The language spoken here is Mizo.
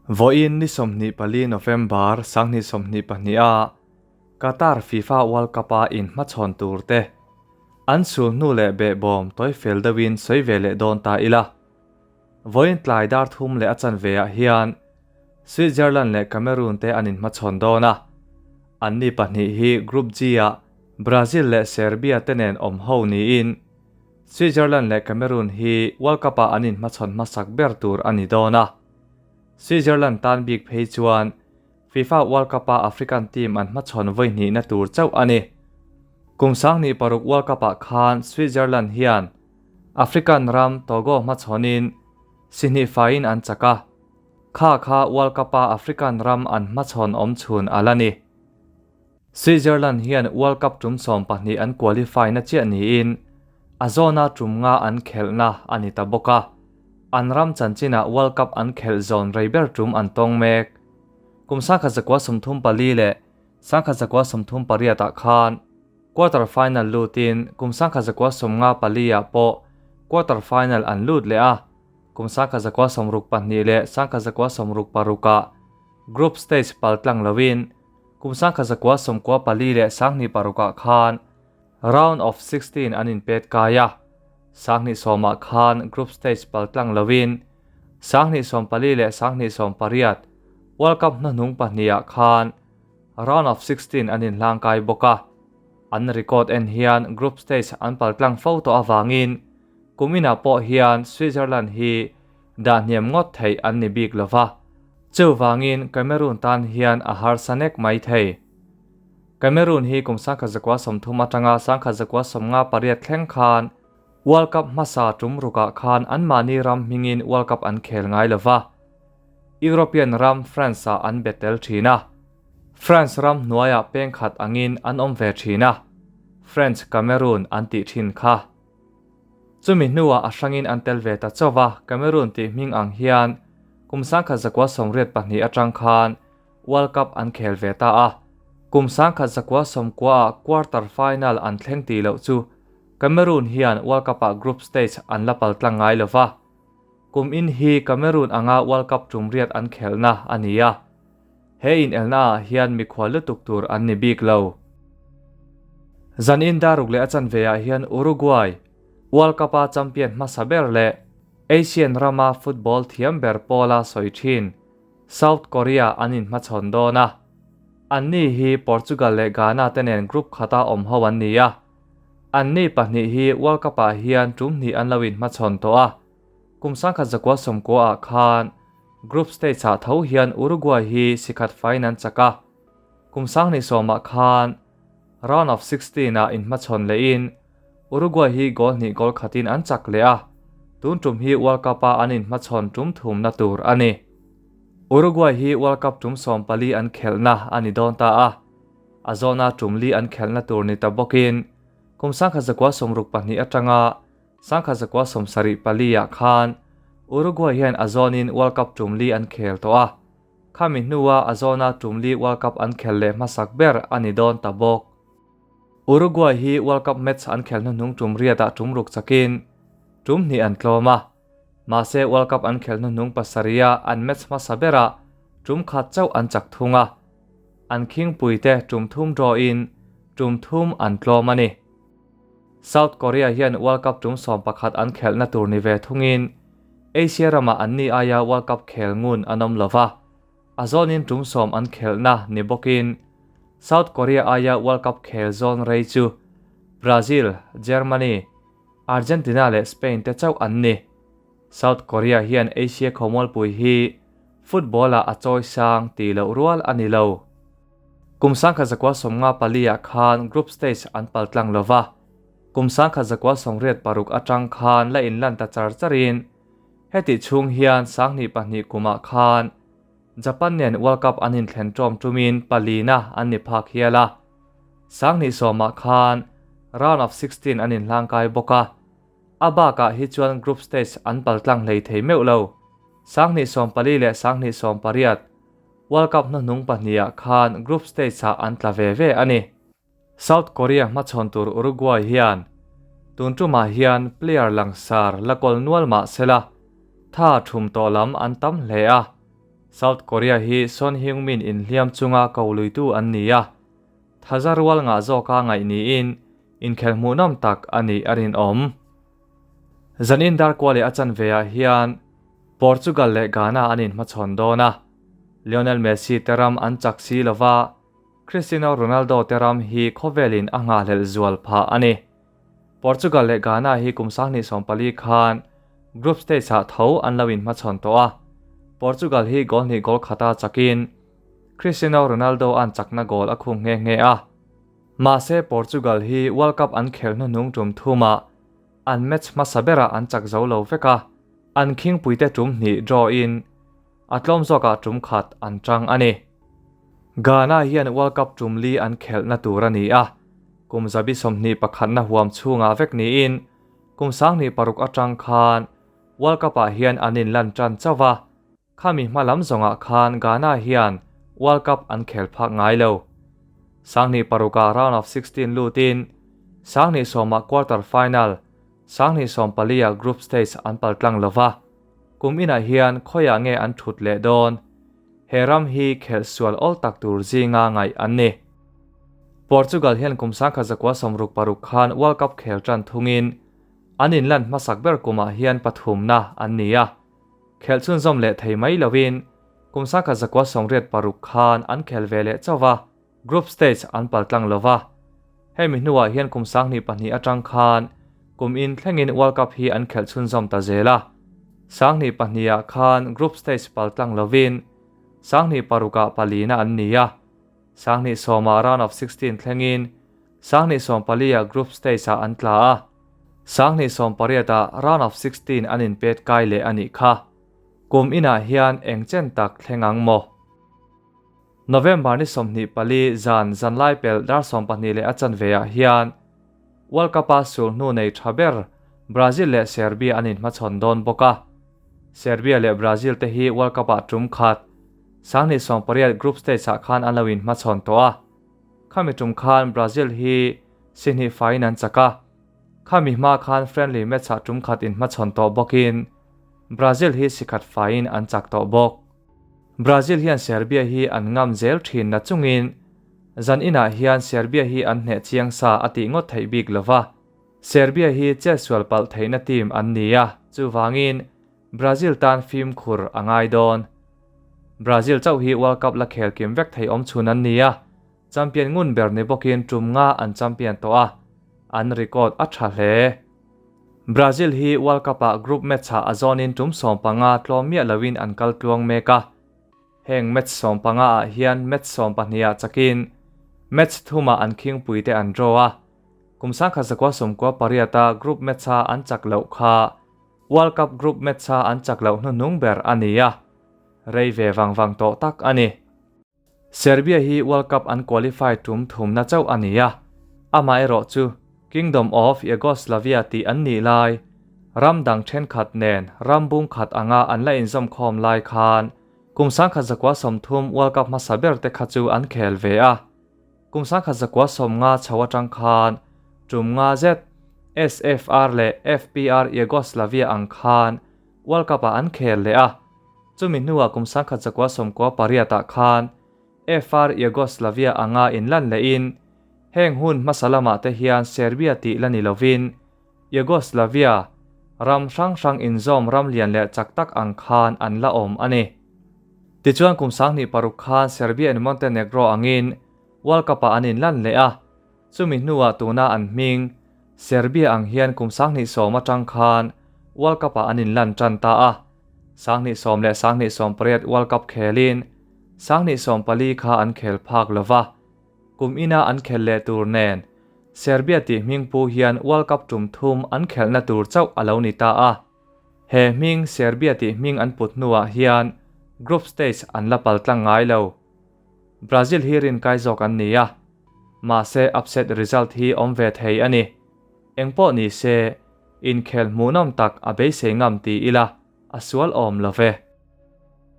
Vawiin ni 24 November 2022 a Qatar FIFA World Cup a inhmachhawn tur te an sul hnu leh behbawm tawi fel deuhin sawi ve leh dawn ta ila. Vawiin tlai dar thum leh a chanve ah hian Switzerland leh Cameroon te an inhmachhawn dawn a, anni pahnih hi Group G ah Brazil leh Serbia te nen awm ho niin Switzerland leh Cameroon hi World Cup ah an inhmachhawn hmasak ber tur a ni dawn a. Switzerland tan bik phei chuan FIFA World Cup-a African team an hmachhawn vawi hnihna tur chauh a ni. Kum 2006 World Cup-ah khan Switzerland hian African ram Togo hmachhawnin si hnih faiin an chak a, kha kha World Cup-a African ram an hmachhawn awm chhun a la ni. Switzerland hian World Cup tum 12 an qualify na chiah niin a zawna tum nga an khelhna a ni ta bawk a, an ram chanchinah World Cup an khelh zawn rei ber tum an tawng mek. Kum 1934 leh 1938 ah khan quarter final lutin kum 1954 ah pawh quarter final an lut leh a, kum 1962 leh 1966 ah group stage paltlang loin Kum 1994 leh 2006 ah khan Round of 16 an inpet kai a, 2010 ah khan Group Stage paltlang loin 2014 leh 2018 World Cup hnahnung pahnih ah khan Round of 16 an inhlang kai bawk a. An record en hian Group Stage an paltlang fo tawh avangin kum inah pawh hian Switzerland hi dah hniam ngawt theih an ni bik lova, chuvangin Cameroon tan hian a harsa nek mai thei. Cameroon hi kum 1930 atanga 1958 thleng khan World Cup hmasa tum rukah khan anmahni ram hmingin World Cup an khel ngai lova, European ram France-ah an be tel thin a, France ram hnuaiah peng khat angin an awm ve thin a, French Cameroon an tih thin kha. Chumi hnuah a hrangin an tel ve ta chauh a, Cameroon tih hming ang hian kum 1982 atang khan World Cup an khel ve ta a, kum 1990 ah quarter final an thleng tih loh chu Cameroon hian World Cup ah group stage an la paltlang ngai lo va. Kum in hi Cameroon anga World Cup tum riat an khelhna a ni a, he inelna ah hian mikhual lutuk tur an ni bik lo. Zanin daruk leh a chanve ah hian Uruguay World Cup a champion hmasa ber leh Asian rama football thiam ber pawla sawi thin South Korea an inhmachhawn dawn a. Anni hi Portugal leh Ghana te nen group khata awm ho an ni a. Anni pahnih hi World Cup ah hian tum hnih an lo inhmachhawn tawh a. Kum 1990 ah khan group stage ah tho hian Uruguay hi sikhat faiin an chak a. Kum 2010 ah khan round of 16 ah inhmachhawn lehin Uruguay hi goal hnih goal khatin an chak leh a, tun tum hi World Cup a an inhmachhawn tum thumna tur a ni. Uruguay hi World Cup tum 14 an khelhna a ni dawn ta a, a zawna tum li an khelhna tur ni ta bawkin kum 1962 atanga 1974 ah khan Uruguay hian a zawnin World Cup tum li an khel tawh a, khami hnua a zawna tum li World Cup an khel leh hmasak ber a ni dawn ta bawk. Uruguay hi World Cup match an khel hnuhnung tum riatah tum ruk chakin tum hnih an tlawm a, mahse World Cup an khel hnuhnung pasarih an match hmasa berah tum khat chauh an chak thung a, an khingpuite tum thum draw in tum thum an tlawm a ni. South Korea hian World Cup tum 11 an khelhna tur ni ve thungin Asia ramah anni aia World Cup khel ngun an awm lova, a zawnin tum 10 an khelhna ni bawkin South Korea aia World Cup khel zawn rei chu Brazil, Germany, Argentina leh Spain te chauh an ni. South Korea hian Asia khawmualpui hi football ah a chawi sang tih loh rual a ni lo. Kum 1954 ah khan group stage an paltlang lova, kum 1986 atang khan la inlan ta char charin heti chhung hian 2002 kumah khan Japan nen World Cup an inthlen tawm tumin palina an ni phak hial a, 2010 ah khan round of 16 an inhlang kai bawk a, a bakah hi chuan group stage an paltlang hlei thei meuh lo. 2014 leh 2018 World Cup hnuhnung pahnih ah khan group stage ah an tla ve ve a ni. South Korea hmachhawn tur Uruguay hian tun tumah hian player langsar la kawl nual mah sela tha thum tawh lam an tam hle a. South Korea hi Son Heung-min inhliam chunga ko luitu an ni a, thaza rual ngah zawka ngaih niin inkhel hmuhnawm tak a nih a rinawm. Zanin darkua leh a chanve ah hian Portugal leh Ghana an inhmachhawn dawn a, Lionel Messi te ram an chak si lova, Cristiano Ronaldo te ram hi khawvelin a nghahhlelh zual phah a ni. Portugal leh Ghana hi kum 2014 khan group stage ah tho an lo inhmachhawn tawh a, Portugal hi goal hnih goal khata chakin Cristiano Ronaldo a'n chakna goal a khung nghe nghe a. Mahse Portugal hi World Cup an khelh hnuhnung tum thumah an match hmasa berah an chak zo lo vek a, an khingpuite tum hnih draw in a tlawm zawkah tum khat an tang a ni. Ghana hian World Cup tum li an khelhna tur a ni a, kum zabi 21na huam chhungah vek niin kum 2006 atang khan World Cup ah hian an inlan tan chauh a, khami hma lam zawngah khan Ghana hian World Cup an khel phak ngai lo. 2006ah round of 16 lutin 2010ah quarter final, 2014ah group stage an paltlang lova, kum inah hian khawiah nge an thut leh dawn? He ram hi khelh sual awl tak tur zinga ngaih an ni. Portugal hian kum 1966 khan World Cup khel tan thungin an inlan hmasak ber kumah hian pathumna an ni a, khelh chhunzawm leh thei mai lovin kum 1986 khan an khel ve leh chauh a, group stage an paltlang lova. Hemi hnuah hian kum 2002 atang khan kum in thlengin World Cup hi an khelh chhunzawm ta zel a. 2002ah khan group stage paltlang lovin 2006ah palina an ni a, 2010ah round of 16 thlengin 2014ah group stage ah an tla a, 2018ah round of 16 an inpet kai leh a nih kha. Kum inah hian eng chen tak thleng ang maw? November ni 24 zan zanlai pel dar 12 leh a chanve ah hian World Cup a sul hnu nei tha ber Brazil leh Serbia an inhmachhawn dawn bawk a. Serbia leh Brazil te hi World Cup ah tum khat 2018 group stage ah khan an lo inhmachhawn tawh a. Khami tum khan Brazil hi si hnih faiin an chak a. Khami hma khan friendly match ah tum khat inhmachhawn tawh bawkin Brazil hi si khat faiin an chak tawh bawk. Brazil hian Serbia hi an ngam zel thin na chungin zan inah hian Serbia hi an hneh chiang sa a tih ngawt theih bik lova. Serbia hi chet sual palh theihna team an ni a, chuwangin Brazil tan fim khur a ngai dawn. Brazil chauh hi World Cup la khel kim vek thei awm chhun an ni a, champion ngun ber ni bawkin tum nga an champion tawh a, an record a tha hle. Brazil hi World Cup ah group match ah a zawnin tum 15 tlawm miah loin an kal tluang mek a. Heng match 15 ah hian match 12 ah chakin match thumah an khingpui te an draw a. Kum 1998 a group match a an chak loh kha World Cup group match a an chak loh hnuhnung ber a ni a, rei ve vang vang tawh tak a ni. Serbia hi World Cup an qualify tum thumna chauh a ni a, amaherawh chu Kingdom of Yugoslavia tih an nih lai, ram dang thenkhat nen ram bung khat anga an la inzawm khawm lai khan kum 1930 World Cup hmasa ber te kha chu an khel ve a. Kum 1950 chho atang khan tum nga zet SFR leh FPR Yugoslavia ang khan World Cup ah an khel leh a. Chumi hnuah kum 1998 ah khan FR Yugoslavia anga inlan lehin heng hun hmasa lamah te hian Serbia tih la ni lovin Yugoslavia ram hrang hrang inzawm ram lian leh chak tak ang khan an la awm a ni. Tichuan kum 2006 khan Serbia and Montenegro angin World Cup ah an inlan leh a, chumi hnuah tuna an hming Serbia ang hian kum 2010 atang khan World Cup ah an inlan tan ta a. 2010 leh 2018 World Cup khelin 2014 kha an khel phak lova, kum ina an khel leh tur nen Serbia tih hming pu hian World Cup tum thum an khelna tur chauh a lo ni ta a. He hming Serbia tih hming an put hnuah hian group stage an la paltlang ngai lo. Brazil hi rin kai zawk an ni a, mahse upset result hi awm ve thei a ni. Engpawh ni se, inkhel hmuhnawm tak a beisei ngam ti ila a sual awm love.